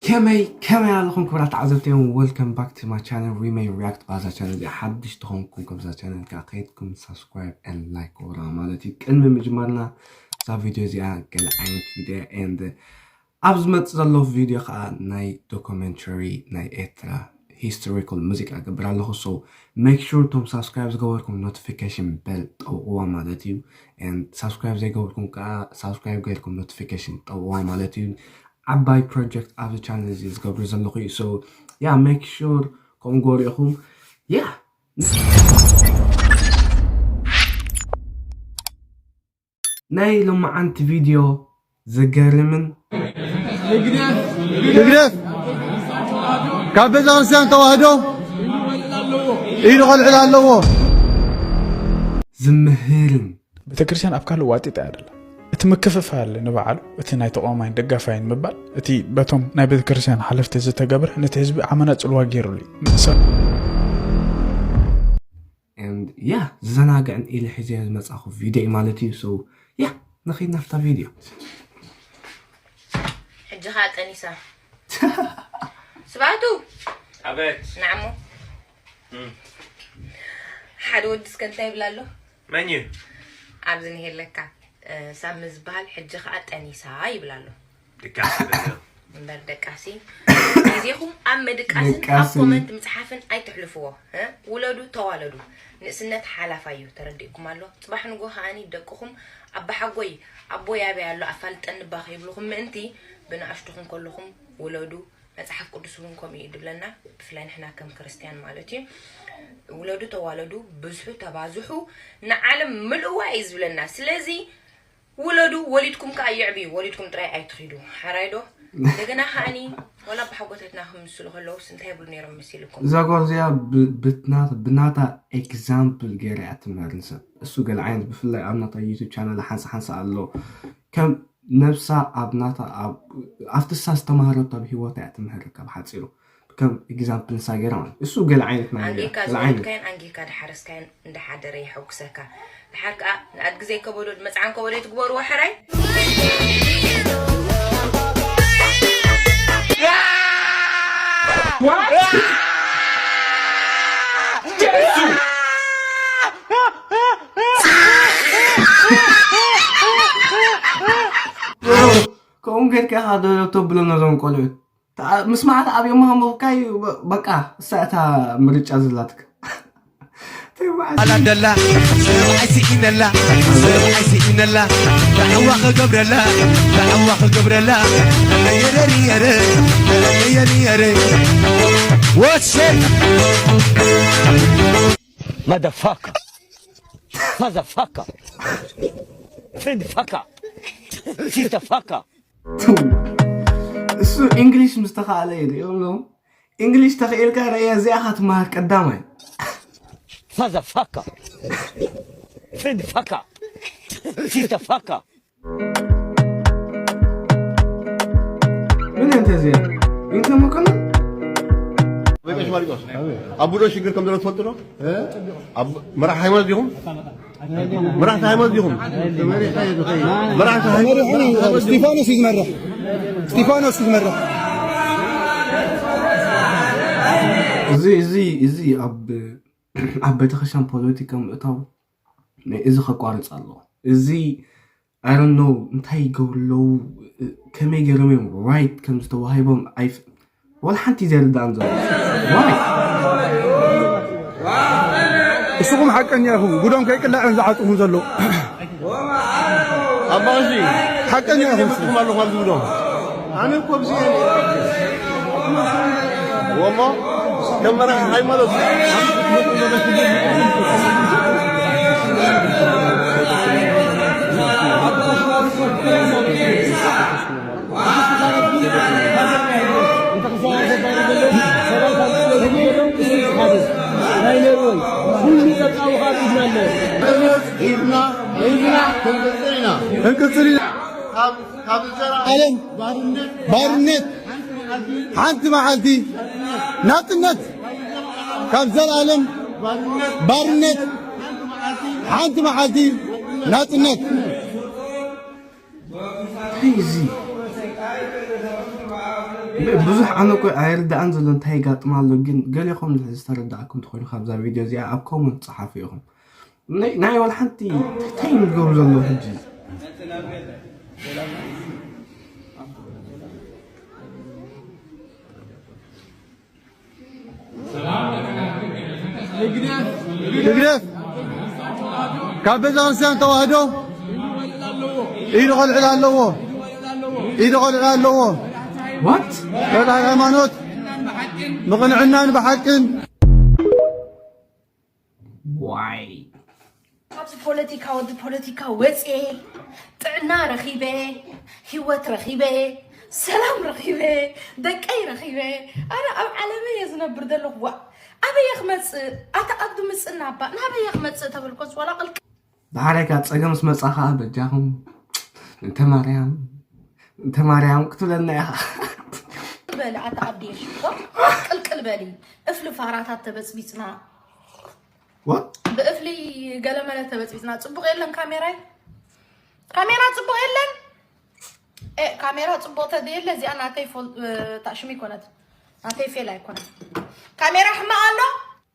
ከመይ ከመይ ኣለኹም ክብራት ተዓዘብተዮም? Welcome back to my channel Remay React። ባዛ ቻነል እዚኣ ሓድሽ ተኾንኩም ከምዛ ቻነል ከዓ ከይድኩም subscribe and like ወራ ማለት እዩ። ቅድሚ ምጅማርና እዛ ቪድዮ እዚኣ ገለ ዓይነት ቪድዮ and ኣብ ዝመጽእ ዘሎ ቪድዮ ከዓ ናይ ዶኩመንተሪ ናይ ኤርትራ ሂስቶሪካል ሙዚቃ ገብር ኣለኹ። So make sure ቶም ሳብስክራይብ ዝገበርኩም ኖቲፊኬሽን በል ጠውቕዋ ማለት እዩ። And ሳብስክራይብ ዘይገበርኩም ከዓ ሳብስክራይብ ገይርኩም ኖቲፊኬሽን ጠውቕዋ ማለት እዩ። ዓባይ ፕሮጀክት ኣብዚ ቻነል እዚ ዝገብር ዘለኹ እዩ። So yeah, make sure ከምኡ ገበሩ ኢኹም። Yeah, ናይ ሎማዓንቲ ቪድዮ ዘገርምን ህግደፍ ካብ ቤተ ክርስቲያን ተዋህዶ ኢዱ ከልዕል ኣለዎ። ዝምህርን ቤተክርስትያን ኣብ ካልእ ዋጢጥ እያ ደላ። እቲ ምክፍፋል ንባዕሉ እቲ ናይ ተቋማይን ደጋፋይን ምባል እቲ በቶም ናይ ቤተክርስትያን ሓለፍቲ ዝተገብረ ነቲ ህዝቢ ዓመና ጽልዋ ገይሩሉ እዩ። ንሰ- and yeah ዝዘናግዕን ኢለ ሒዘዮ ዝመጻኹ ቪድዮ እዩ ማለት እዩ። So yeah ንኸይድ ናብታ ቪድዮ። ሕጂ ኸዓ ጠኒሳ። ስብኣቱ ኣቤት ንዓሞ እም። ሓደ ወዲ እስከ እንታይ ይብላ ኣሎ? መን እዩ? ኣብዚ ንሄለካ ሳሚ ዝበሃል ሕጂ ኸዓ ጠኒሳ ይብላ ኣሎ። ድቃስ ይበል። እምበር ደቃሲ ግዜኹም ኣብ ምድቃስን ኣብ ደቃሲ። ኮመንት ምፅሓፍን ኣይትሕልፍዎ። እ? ውለዱ ተዋለዱ። ንእስነት ሓላፋ እዩ። ተረዲእኩም ኣሎ። ፅባሕ ንጎ ከዓኒ ደቅኹም ኣባሓጎይ ኣቦይ ኣበይ ኣሎ ኣፋልጠኒ እባ ከይብልኹም ምእንቲ ብንኣሽቱኹም ከለኹም ውለዱ። መፅሓፍ ቅዱስ እውን ከምኡ እዩ ድብለና። ብፍላይ ንሕና ከም ክርስትያን ማለት እዩ። ውለዱ ተዋለዱ ብዝሑ ተባዝሑ ንዓለም ምልእዋ እዩ ዝብለና። ስለዚ ውለዱ ወሊድኩም ከዓ የዕብዩ። ወሊድኩም ጥራይ ኣይትኺዱ። ሓራይ ዶ? እንደገና ከዓኒ ወላ ብሓጎታትና ክምስሉ ከለውስ እንታይ ይብሉ ነይሮም መሲልኩም? እዛ ጓል እዚኣ ብ- ብትና- ብናታ ኤግዛምፕል ገይራ እያ ትምህር ንሰብ። እሱ ገለ ዓይነት ብፍላይ ኣብ ናታ ዩቱብ ቻናል ሓንሳ ሓንሳ ኣሎ። ከም ነብሳ ኣብ ናታ ኣብ- ኣብቲ እሳ ዝተማሃረቶ ኣብ ህይወታ እያ ትምህረካ ብሓፂሩ። ከም ኤግዛምፕል ንሳ ገይራ ማለት እሱ ገለ ዓይነት ናይ ሚድያ ኣንጌካ ገለ ዓይነት ዝወለድካዮን ኣንጌካ ድሓረስካዮን እንዳሓደረ የሐጉሰካ። ድሓር ከዓ ንኣድጊ ዘይከበዶ መፅዓን ከበዶ ትግበርዎ ሕራይ። ከምኡ ጌርካ ኢኻ ዶ ተብሎ ነዞም ቆልዑት ተኣ- ምስማዕ ተኣብዮማ ከንበብካይ በቃ እሳ እታ ምርጫ ዘላትካ ኣላደላ ሰብኣይ ስኢነላ ሰብኣይ ስኢነላ ዳዕዋ ክገብረላ ዳዕዋ ክገብረላ የረሪ የረ የረሪ የረ ወሰን Motherfucker. Fatherfucker. Friendfucker. Sisterfucker. እሱ እንግሊሽ ምስ ተኻእለ እዩ ሪኦ እንግሊሽ ተኽኢልካ ረእያ እዚኣ ካ ትመሃር ቀዳማይ Fatherfucker. Friendfucker. Sisterfucker. ምን እንተ እዚኣ እንተ መኮንን ቀሽ ማሪቆስ ኣቡዶ ሽግር ከም ዘሎ ትፈልጡ ዶ? ኣቡ- መራሕ ሃይማኖት ዲኹም? መራሕቲ ሃይማኖት ዲኹም? መራሕቲ ሃይማኖት ዲኹም? እስጢፋኖስ እዩ ዝመርሕ። እስጢፋኖስ እዩ ዝመርሕ። እዚ እዚ እዚ ኣብ ኣብ ቤተክርስትያን ፖለቲካ ምእታው ናይ እዚ ከቋርፅ ኣለዎ። እዚ I don't know እንታይ ይገብሩ ኣለዉ፣ ከመይ ገይሮም እዮም ራይት ከም ዝተዋሂቦም ኣይፍ ወላ ሓንቲ ዘይርዳእን ዘሎ ዋይ እስኹም ሓቀኛ ኢኹም። ጉዶም ከይቅላዕ እዮም ዝዓጥኹም ዘለዉ። ኣባ ቀሺ ሓቀኛ ኢኹም። ትም ኣለኹ ኣብዚ ጉዶም ኣነ እኮ ኣብዚ ወሞ ከም መራሕ ሃይማኖት ናይ ነርወይ ኩሉ ጸብጻቡ ካብ ኢድና ኣሎ። ኢድና ኢድና ክንቅጽል ኢና ክንቅጽል ኢና። ካብ ካብ ዘራ ዓለም ባርነት ባርነት ሓንቲ መዓልቲ ናጽነት ካብ ዘላለም ባርነት ሓንቲ መዓልቲ ናጽነት እንታይ እዚ ብዙሕ ኣነ እኮ ኣይርዳእን ዘሎ እንታይ ይጋጥም ኣሎ፣ ግን ገሌኹም ዝተረዳእኩም እንተኾይኑ ካብዛ ቪድዮ እዚኣ ኣብ ኮመንት ጸሓፉ ኢኹም። ናይ ናይ ወላ ሓንቲ እንታይ ንገብሩ ዘለዉ ሕጂ? ህግደፍ ካብ ቤተ ክርስቲያን ተዋህዶ ኢዱ ከልዕል ኣለዎ። ኢዱ ከልዕል ኣለዎ። What? ልዕሊ ሃይማኖት ብቕንዕናን ብሓቅን Why? ካብዚ ፖለቲካ ወዲ ፖለቲካ ወፅኤ ጥዕና ረኺበ፣ ህይወት ረኺበ፣ ሰላም ረኺበ፣ ደቀይ ረኺበ። ኣነ ኣብ ዓለመይ እየ ዝነብር ዘለኹ። ዋ ኣበየ ክመፅእ? ኣታ ኣዱ ምፅና እባ ናበየ ክመፅእ ተበልኮስ ዋላ ቅልቅ ብሓረካ ፀገም ምስ መፃ ከዓ በጃኹም እንተ ማርያም እንተ ማርያም ክትብለና ኢኻ። በሊ ኣታ ኣዱ የሽኮ ቅልቅል በሊ። እፍሊ ፋራታት ተበፅቢፅና What? ብእፍሊ ገለመለ ተበፅቢፅና። ፅቡቕ የለን ካሜራይ፣ ካሜራ ፅቡቕ የለን። ኤ ካሜራ ፅቡቕ ተደየለ እዚኣ ናተይ ፎል- እ፣ ታሽሚ ይኮነት ናተይ ፌል ኣይኮነት። ካሜራ ሕማቕ ኣሎ።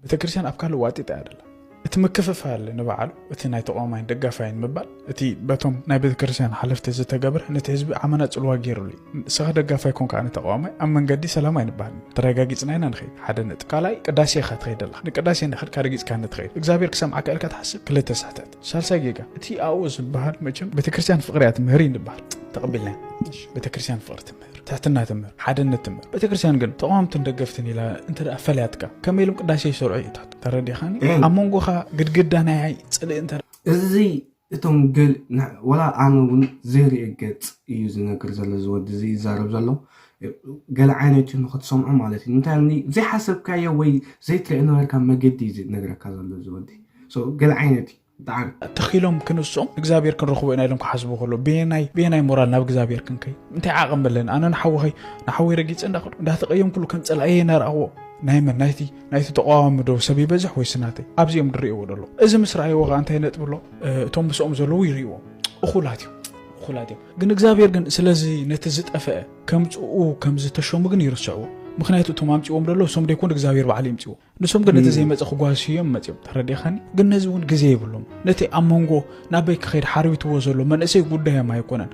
ቤተክርስትያን ኣብ ካልእ ዋጢጥ እያ ደላ። እቲ ምክፍፋል ንባዕሉ እቲ ናይ ተቃዋማይን ደጋፋይን ምባል እቲ በቶም ናይ ቤተክርስትያን ሓለፍቲ ዝተገብረ ነቲ ህዝቢ ዓመና ጽልዋ ገይሩሉ እዩ። ንስኻ ደጋፋይ ኮንካ ኣነ ተቃዋማይ ኣብ መንገዲ ሰላም ኣይንበሃልን። ተረጋጊጽና ኢና ንኸይድ። ሓደ ነጥቢ። ካልኣይ ቅዳሴ ኢኻ ትኸይድ ኣለኻ። ንቅዳሴ እንዳኸድካ ረጊጽካ ንትኸይድ እግዚኣብሔር ክሰምዓካ ኢልካ ትሓስብ ክልተ ስሕተት። ሳልሳይ ጌጋ እቲ ኣብኡ ዝበሃል መቸም ቤተክርስትያን ፍቅሪ እያ ትምህር እዩ ንበሃል። ተቐቢልና ቤተክርስትያን ፍቅሪ ትምህር ትምህር፣ ትሕትና ትምህር፣ ሓድነት ትምህር። ቤተክርስትያን ግን ተቃወምትን ደገፍትን ኢላ እንተ ደኣ ፈለያትካ ከመይ ኢሎም ቅዳሴ ይሰርዑ እዩ ትሕቱ። ተረዲኻኒ? እም። ኣብ መንጎኻ ግድግዳ ናይ ጽልኢ እንተ እዚ እቶም ገል ን- ወላ ኣነ እውን ዘይርኢ ገጽ እዩ ዝነግር ዘሎ እዚ ወዲ እዚ ይዛረብ ዘሎ። ገለ ዓይነት እዩ ንክትሰምዖ ማለት እዩ። እንታይ እኒ ዘይሓሰብካዮ ወይ ዘይትርኢ ነበርካ መገዲ እዩ ዝነግረካ ዘሎ እዚ ወዲ። So ገለ ዓይነት እዩ ብጣዕሚ ተኺሎም ክንሶም እግዚኣብሔር ክንረኽቦ ኢና ኢሎም ክሓስቡ ከሎ ብየናይ ብየናይ ሞራል ናብ እግዚኣብሔር ክንከይ እንታይ ዓቕም ኣለና? ኣነ ንሓወኸይ ንሓወይ ረጊፀ እንዳኸዱ እንዳተቐየምኩሉ ከም ፀላእየ ነርኣዎ ናይ መን ናይቲ ናይቲ ተቃዋሚ ዶ ሰብ ይበዝሕ ወይስ ናተይ ኣብዚኦም ድርእይዎ ደሎ እዚ ምስ ረኣይዎ ከዓ እንታይ ነጥብሎ እቶም ምስኦም ዘለዉ ይርእይዎም እኹላት እዮም እኹላት እዮም ግን እግዚኣብሔር ግን ስለዚ ነቲ ዝጠፍአ ከምፅኡ ከም ዝተሸሙ ግን ይርስዕዎ ምክንያቱ እቶም ኣምፅዎም ደሎ እሶም ደይኮኑ እግዚኣብሔር በዓል የምፅዎ ንሶም ግን ነቲ ዘይመፀ ክጓስዮም መፅዮም ተረዲኻኒ ግን ነዚ እውን ግዜ የብሎም ነቲ ኣብ መንጎ ናበይ ክኸይድ ሓርቢትዎ ዘሎ መንእሰይ ጉዳዮም ኣይኮነን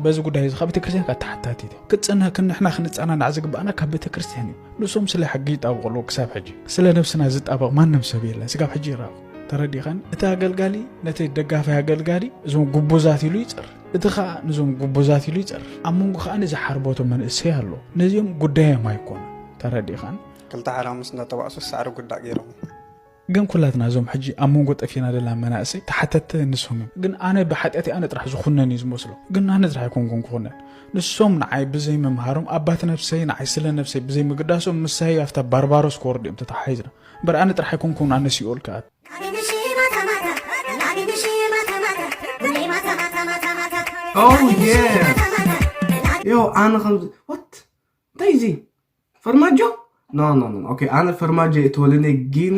በዚ ጉዳይ እዚ ካብ ቤተክርስትያን ካብ ተሓታቲት ክትፅንህ ክንሕና ክንፀናናዕ ዝግባኣና ካብ ቤተክርስትያን እዩ ንሶም ስለ ሕጊ ይጣበቑ ኣለዉ ክሳብ ሕጂ ስለ ነብስና ዝጣበቕ ማንም ሰብ የለን ስጋብ ሕጂ ይረኣኹ ተረዲኻኒ እቲ ኣገልጋሊ ነቲ ደጋፋይ ኣገልጋሊ እዞም ጉቡዛት ኢሉ ይፅር እቲ ከዓ ንዞም ጉቡዛት ኢሉ ይፅር ኣብ መንጎ ከዓ ንዝሓርበቶ መንእሰይ ኣሎ ነዚኦም ጉዳዮም ኣይኮኑ ተረዲኻኒ ክልተ ሓራሙስ እንዳተባእሱ ሳዕሪ ጉዳእ ገይሮም ግን ኩላትና እዞም ሕጂ ኣብ መንጎ ጠፊና ዘለና መናእሰይ ተሓተተ ንሶም እዮም ግን ኣነ ብሓጢኣት ኣነ ጥራሕ ዝኹነን እዩ ዝመስሎ ግን ኣነ ጥራሕ ኣይኮንኩን ክኹነን ንሶም ንዓይ ብዘይ ምምሃሮም ኣባት ነብሰይ ንዓይ ስለ ነብሰይ ብዘይ ምግዳሶም ምሳይ ኣብታ ባርባሮስ ክወርድ እዮም ተተሓሒዝና እምበር ኣነ ጥራሕ ኣይኮንኩን ኣነ ሲኦል ከኣት Oh yeah. Yo, ኣነ ከምዚ what? እንታይ እዚ ፈርማጆ? No no no. Okay ኣነ ፈርማጆ እትወለኒ ግን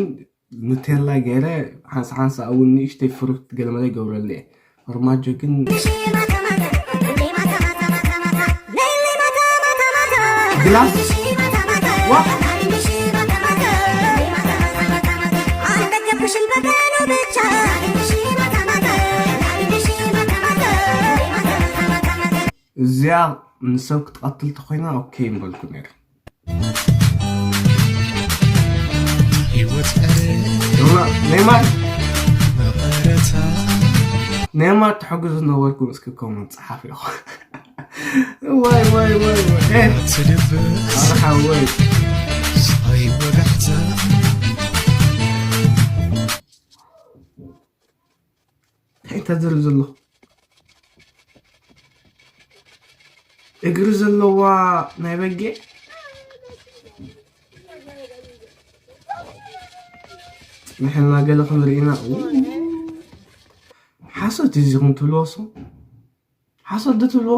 ኑቴላ ገይረ ሓንሳ ሓንሳ እውን ንእሽተይ ፍሩት ገለመለ ይገብረሉ እየ። ፈርማጆ ግን ግላስ ዋ እዚኣ ንሰብ ክትቐትል ተኮይና ኦኬ ምበልኩ ነይረ። ኔማር ኔማር ተሐጉዙ ነበርኩም እስኪ ኮመንት ጸሓፍ ኢኹ። ዋይ ዋይ ዋይ ዋይ ኣርሓ ወይ እንታይ ተዝርብ ዘሎ እግሪ ዘለዋ ናይ በጌ ንሕና ገለ ክንርኢና ሓሶት እዚ ትብልዎ ሶ ሓሶት ዶ ትብልዎ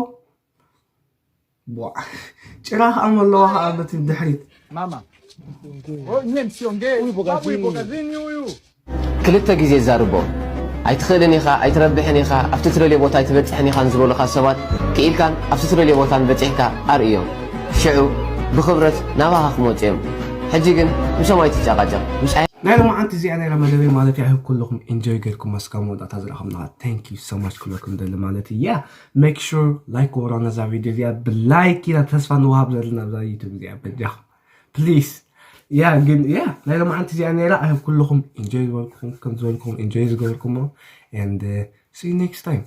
ጭራ ከዓ መለዋ ከዓ በቲ ድሕሪት Mama. Oh, nyie msiongee. Huyu Bogazini huyu. ክልተ ግዜ ዛርቦ ኣይትኽእልን ኢኻ ኣይትረብሕን ኢኻ ኣብቲ ትደልዮ ቦታ ኣይትበፅሕን ኢኻ ንዝበሉኻ ሰባት ክኢልካን ኣብቲ ትደልዮ ቦታን በፂሕካ ኣርእዮም ሽዑ ብኽብረት ናባኻ ክመፁ እዮም። ሕጂ ግን ምሶም ኣይትጨቃጨቕ። ምስ ኣይ- ናይ ሎማዓንቲ እዚኣ ነይራ መደበይ ማለት እያ። I hope ኩልኹም ኢንጆይ ጌርኩም እስካብ መወዳእታ ዝረኸብና thank you so much ክብለኩም ደሊ ማለት እያ። Make sure like ወራ ነዛ ቪድዮ እዚኣ ብላይክ ኢና ተስፋ ንወሃብ ዘለና ኣብዛ ዩቱብ እዚኣ በጃኹም ፕሊስ። ያ ግን ያ ናይ ሎማዓንቲ እዚኣ ነይራ። I hope ኩልኹም ኢንጆይ ዝበልኩም ከም ዝበልኩም ኢንጆይ ዝገበርኩሞ and see you next time.